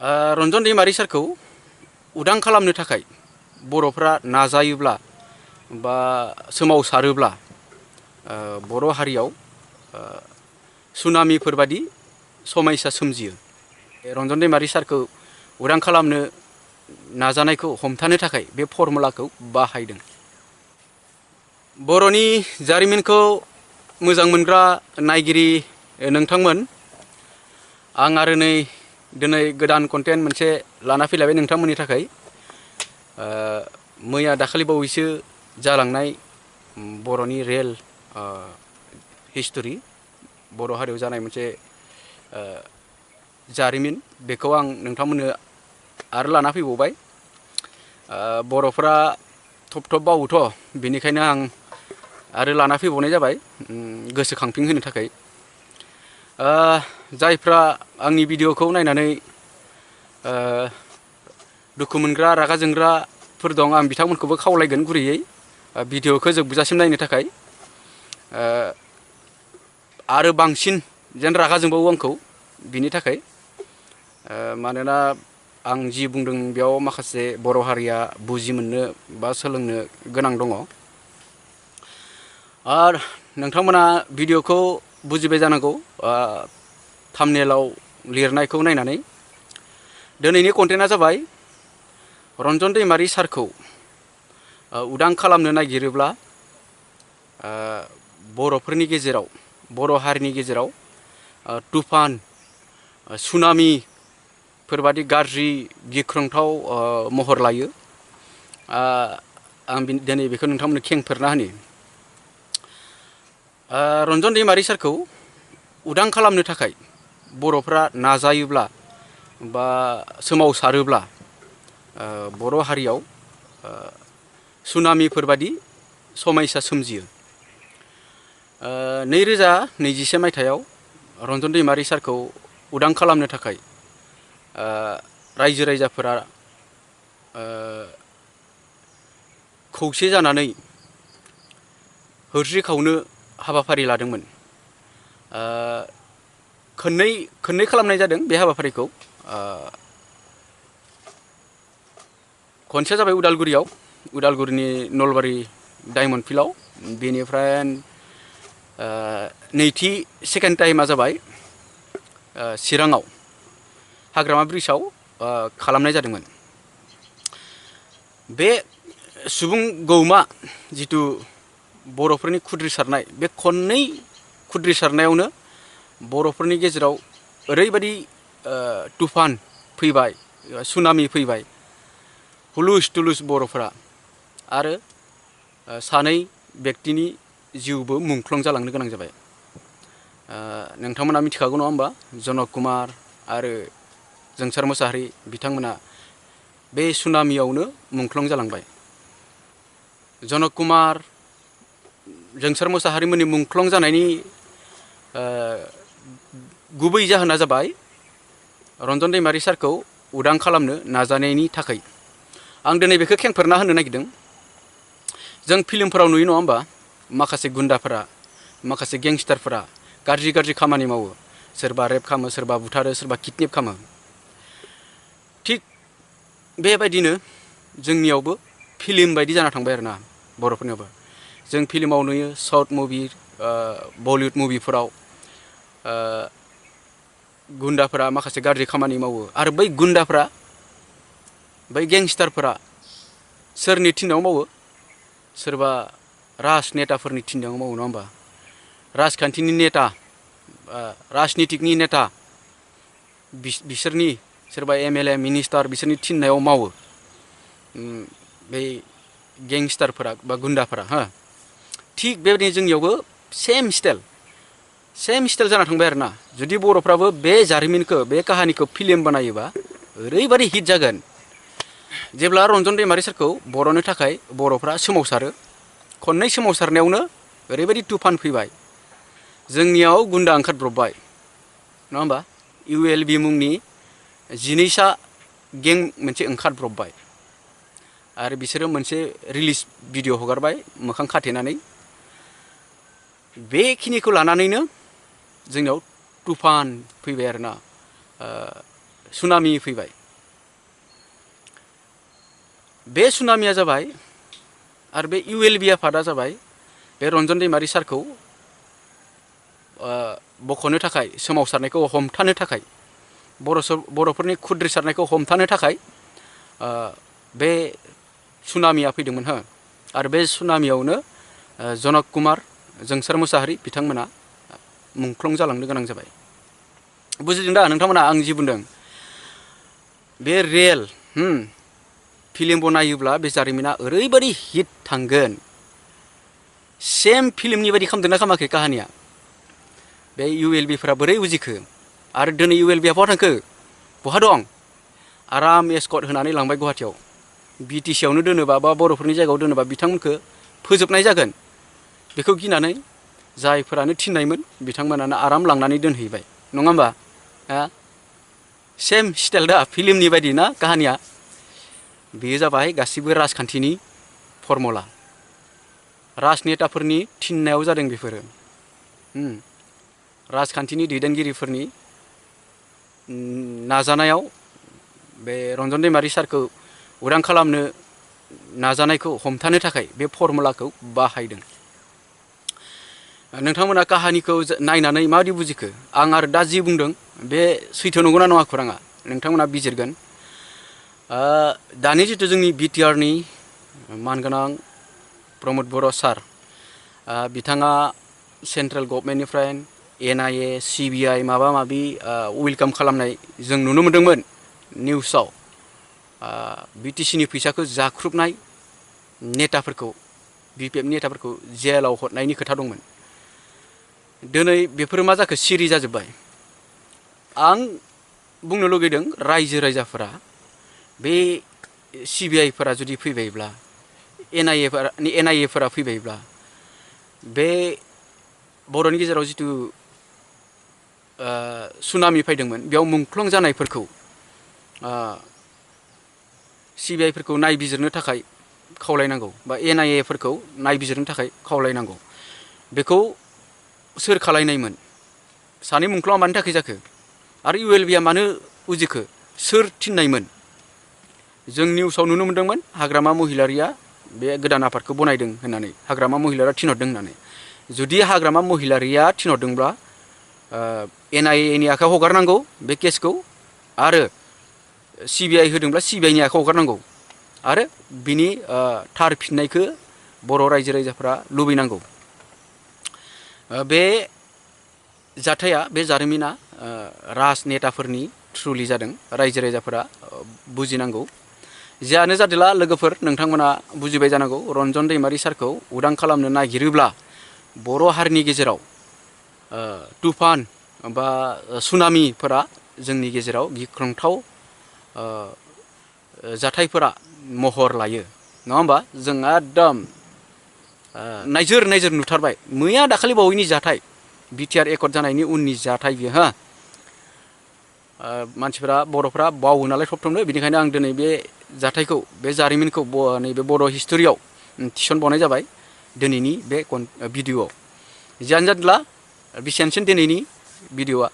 रन्जन दैमारि सारखौ उदां खालामनो थाखाय बर'फ्रा नाजायोब्ला बा सोमावसारोब्ला बर' हारियाव सुनामिफोरबादि समयसा सोमजियो। रन्जन दैमारि सारखौ उदां खालामनो नाजानायखौ हमथानो थाखाय बे फर्मुलाखौ बाहायदों। बर'नि जारिमिनखौ मोजां मोनग्रा नायगिरि नोंथांमोन, आं आरो दिनै गोदान कन्टेन्ट मोनसे लाना फैलायबाय नोंथांमोननि थाखाय। मैया दाखालि बावैसो जालांनाय बर'नि रियेल हिस्टरि, बर' हारियाव जानाय मोनसे जारिमिन, बेखौ आं नोंथांमोननो आरो लाना फैबावबाय। बर'फ्रा थब थब बावोथ', बेनिखायनो आं आरो लाना फैबावनाय जाबाय गोसोखांफिनहोनो थाखाय। जायफ्रा आंनि भिडिअखौ नायनानै दुखु मोनग्रा रागा जोंग्राफोर दं, आं बिथांमोनखौबो खावलायगोन गुरैयै भिडिअखौ जोबजासिम नायनो थाखाय। आरो बांसिन जेन रागा जोंबावो आंखौ बिनि थाखाय, मानोना आं जि बुंदों बेयाव माखासे बर' हारिया बुजि मोननो बा सोलोंनो गोनां दङ। आरो नोंथांमोना भिडिअखौ बुजिबाय जानांगौ थाम्बनेलाव लिरनायखौ नायनानै। दिनैनि कन्टेन्टआ जाबाय रन्जन दैमारि सारखौ उदां खालामनो नागिरोब्ला बर'फोरनि गेजेराव, बर' हारिनि गेजेराव तुफान, सुनामिफोरबादि गाज्रि गिख्रंथाव महर लायो। आं दिनै बेखौ नोंथांमोननो खेंफोरना होनि। रन्जन दैमारि सारखौ उदां खालामनो थाखाय बर'फ्रा नाजायोब्ला बा सोमावसारोब्ला बर' हारियाव सुनामिफोरबादि समयसा सोमजियो। 2021 मायथाइयाव रन्जन दैमारि सारखौ उदां खालामनो थाखाय रायजो राजाफोरा खौसे जानानै होस्रिखावनो हाबाफारि लादोंमोन। खननै खालामनाय जादों बे हाबाफारिखौ। खनसेया जाबाय उदालगुरिनि नलबारि डायमन्ड फिल्डआव। बेनिफ्राय सेकेन्ड टाइमा जाबाय चिराङाव हाग्रामा ब्रिजआव खालामनाय जादोंमोन। बे सुबुं गौमा जिथु बर'फोरनि खुद्रिसारनाय, बे खननै खुद्रिसारनायावनो बर'फोरनि गेजेराव ओरैबायदि तुफान फैबाय, सुनामि फैबाय, हुलुस थुलुस बर'फोरा, आरो सानै बेक्तिनि जिउबो मुंख्लं जालांनो गोनां जाबाय। नोंथांमोना मिथिखागौ नङा होमबा? जनक कुमार आरो जोंसार मोसाहारि बिथांमोना बे सुनामियावनो मुंख्लं जालांबाय। जनक कुमार, जोंसार मोसाहारिमोननि मुंख्लं जानायनि गुबै जाहोना जाबाय रन्जन दैमारि सारखौ उदां खालामनो नाजानायनि थाखाय। आं दिनै बेखौ खेंफोरना होनो नागिरदों। जों फिल्मफोराव नुयो नङा होमबा? माखासे गुन्दाफोरा, माखासे गेंस्टारफोरा गाज्रि खामानि मावो। सोरबा रेप खालामो, सोरबा बुथारो, सोरबा किडनेप खालामो। थिग बेबायदिनो जोंनियावबो फिल्म बायदि जाना थांबाय आरोना बर'फोरनियावबो। जों फिल्माव नुयो, साउथ मुभि, बलिउड मुभिफोराव गुन्दाफोरा माखासे गाज्रि खामानि मावो। आरो बै गुन्दाफ्रा, बै गेंस्टारफोरा सोरनि थिननायाव मावो? सोरबा राजनेताफोरनि थिननायाव मावो, नङा होमबा? राजखान्थिनि नेता, राजनितिकनि नेता, बिसोरनि सोरबा MLA, मिनिस्टार, बिसोरनि थिननायाव मावो बै गेंस्टारफोरा बा गुन्दाफोरा। थिग बेबायदिनो जोंनियावबो सेम स्टाइल जाना थांबाय आरोना। जुदि बर'फ्राबो बे जारिमिनखौ, बे काहानिखौ फिल्म बानायोबा ओरैबायदि हिट जागोन। जेब्ला रन्जन दैमारि सारखौ बर'नो थाखाय बर'फ्रा सोमावसारो, खननै सोमावसारनायावनो ओरैबायदि तुफान फैबाय, जोंनियाव गुन्दा ओंखारब्रबबाय, नङा होमबा? ULB मुंनि 12सा गें मोनसे ओंखारब्रबबाय। आरो बिसोरो मोनसे रिलिज भिडिअ हगारबाय मोखां खाथेनानै। बेखिनिखौ लानानैनो जोंनियाव तुफान फैबाय आरोना। सुनामि फैबाय। बे सुनामिया जाबाय आरो बे ULB आफादा जाबाय बे रन्जन दैमारि सारखौ बख'नो थाखाय, सोमावसारनायखौ हमथानो थाखाय, बर'फोरनि खुद्रिसारनायखौ हमथानो थाखाय बे सुनामिया फैदोंमोन हो। आरो बे सुनामियावनो जनक कुमार, जोंसार मुसाहारि बिथांमोना मुंख्लं जालांनो गोनां जाबाय। बुजिदों दा नोंथांमोना आं जि बुंदों? बे रियेल फिल्म बनायोब्ला बे जारिमिना ओरैबायदि हिट थांगोन। सेम फिल्मनि बायदि खालामदोंना खालामाखै काहानिया? बे ULBफोरा बोरै बुजिखो? आरो दिनै ULBआ बहा थांखो? बहा दं? आराम एस्कर्ट होनानै लांबाय गुवाहाटियाव। BTC आवनो दोनोबा बा बर'फोरनि जायगायाव दोनोबा बिथांमोनखौ फोजोबनाय जागोन। बेखौ गिनानै जायफोरानो थिननायमोन बिथांमोनानो आराम लांनानै दोनहैबाय। नङा होमबा? सेम स्टाइल दा, फिल्मनि बायदि ना काहानिया? बेयो जाबाय गासिबो राजखान्थिनि फर्मुला। राजनेताफोरनि थिननायाव जादों बेफोरो। राजखान्थिनि दैदेनगिरिफोरनि नाजानायाव बे रन्जन दैमारि सारखौ उदां खालामनो नाजानायखौ हमथानो थाखाय बे फर्मुलाखौ बाहायदों। नोंथांमोना काहानिखौ नायनानै माबायदि बुजिखो? आं आरो दा जि बुंदों बे सैथो नंगौना नङा खौराङा? नोंथांमोना बिजिरगोन। दानि जिथु जोंनि BTRनि मानगोनां प्रमद बर' सार, बिथाङा सेन्ट्रेल गभर्नमेन्टनिफ्राय NIA, CBI माबा माबि वेलकाम खालामनाय जों नुनो मोन्दोंमोन निउसाव। BTCनि फैसाखौ जाख्रुबनाय नेताफोरखौ, BPF नेताफोरखौ जेलाव हरनायनि खोथा दंमोन। दिनै बेफोरो मा जाखो? सिरि जाजोब्बाय। आं बुंनो लुगैदों रायजो राजाफोरा, बे CBIफोरा जुदि फैबायब्ला, NIAफोरा फैबायब्ला, बे बर'नि गेजेराव जिथु सुनामि फैदोंमोन बेयाव मुंख्लं जानायफोरखौ CBIफोरखौ नायबिजिरनो थाखाय खावलायनांगौ, बा NIAफोरखौ नायबिजिरनो थाखाय खावलायनांगौ। बेखौ सोर खालायनायमोन? सानै मुंख्लंआ मानि थाखाय जाखो? आरो ULBआ मानो उजिखो? सोर थिननायमोन? जों निउसाव नुनो मोन्दोंमोन हाग्रामा महिलारिया बे गोदान आफादखौ बनायदों होननानै, हाग्रामा महिलारिया थिनहरदों होननानै। जुदि हाग्रामा महिलारिया थिनहरदोंब्ला NIAनि आखायाव हगारनांगौ बे केसखौ, आरो CBI होदोंब्ला CBIनि आखायाव हगारनांगौ, आरो बिनि थार फिननायखौ बर' रायजो राजाफ्रा लुबैनांगौ। बे जाथाया, बे जारिमिना राजनेताफोरनि थ्रुलि जादों। रायजो राजाफोरा बुजिनांगौ। जियानो जादोला लोगोफोर, नोंथांमोना बुजिबाय जानांगौ। रन्जन दैमारि सारखौ उदां खालामनो नागिरोब्ला बर' हारिनि गेजेराव तुफान बा सुनामिफोरा जोंनि गेजेराव गिख्रंथाव जाथायफोरा महर लायो। नङा होमबा? जों एकदम नायजोर नायजोर नुथारबाय। मैया दाखालि बावैनि जाथाय, BTR एकर्ड जानायनि उननि जाथाय बियो। मानसिफोरा, बर'फ्रा बावो नालाय थब थबनो, बेनिखायनो आं दिनै बे जाथायखौ, बे जारिमिनखौ नैबे बर' हिस्टरियाव थिसनबावनाय जाबाय दिनैनि बे भिडिअ'आव। जियानो जादोला बेसेबांसिम दिनैनि भिडिअ'आ।